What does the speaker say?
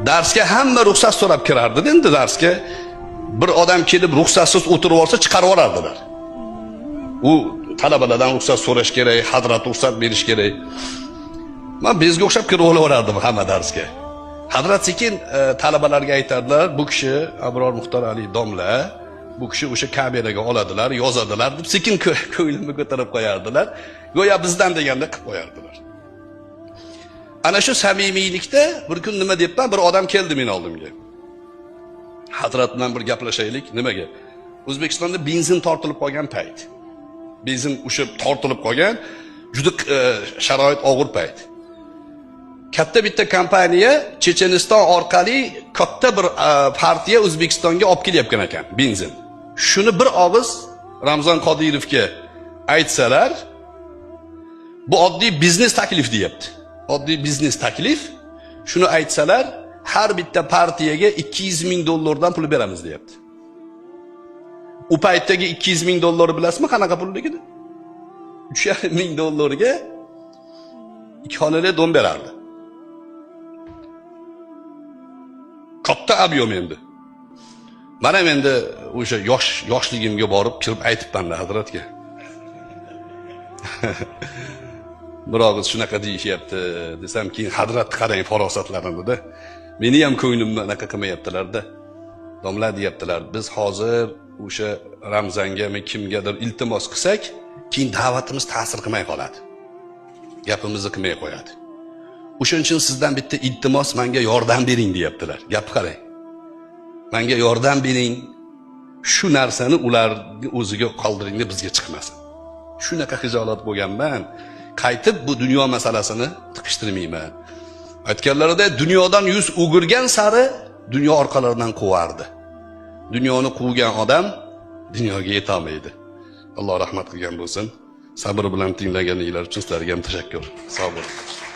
Darsga hamma ruxsat so'rab kirardi endi darsga. Bir odam kelib ruxsatsiz o'tirib olsa chiqarib yuborardilar. U talabalardan ruxsat so'rash kerak, hazrat ruxsat berish kerak. Men bezga o'xshab kirib olaverardim hamma darsga. Hazrat sekin talabalarga aytardilar, bu kishi Abror Muxtor Ali domla, bu kishi o'sha kameraga oladilar, yozadilar deb sekin ko'nglimni ko'tarib qo'yardilar. Go'yo bizdan deganda qilib qo'yardilar. Ana shu samimiylikda bir kun nima debman, bir odam keldi meni oldimga. Hazrat bilan bir gaplashaylik, nimaga? O'zbekistonda benzin tortilib qolgan payt. Benzin o'sha tortilib qolgan, juda sharoit og'ir payt. Katta bitta kompaniya Checheniston orqali katta bir partiya O'zbekistonga olib kelayotgan ekan benzin. Shuni bir og'iz Ramzan Qodirovga aytsalar, bu oddiy biznes taklif deyapti. Oddiy biznes taklif. Shuni aytsalar, har bitta partiyaga 200 ming dollardan pul beramiz deyapti. U paytdagi 200 ming dollar bilasizmi qanaqa pulligini? 3,5 ming dollarga ikki xonali dom berardi. Katta объем endi. Mana endi o'sha yoshligimga borib kirib aytibman hazratga. Bir og'iz shunaqa deyishyapti desam, keyin hazrat qarang farosatlarini-da. Meni ham ko'nglimni anaqa qilmayaptilar-da. Domla deyaptilar, biz hozir o'sha Ramzangami kimgadir iltimos qilsak, keyin da'vatimiz ta'sir qilmay qoladi. Gapimizni qilmay qo'yadi. O'shuning uchun sizdan bitta iltimos, menga yordam bering deyaptilar. Gapni qarang. Menga yordam bering. Shu narsani ularni o'ziga qoldiring, bizga chiqmasin. Shunaqa xijolat bo'lganman. Qaytib bu dunyo masalasini tiqishtirmayman. Aytganlarida dunyodan yuz o'girgan sari dunyo orqalaridan quvardi. Dunyoni quvgan odam dunyoga yeta olmaydi. Alloh rahmat qilgan bo'lsin. Sabr bilan tinglaganinglar uchun sizlarga ham tashakkur. Sog' bo'linglar.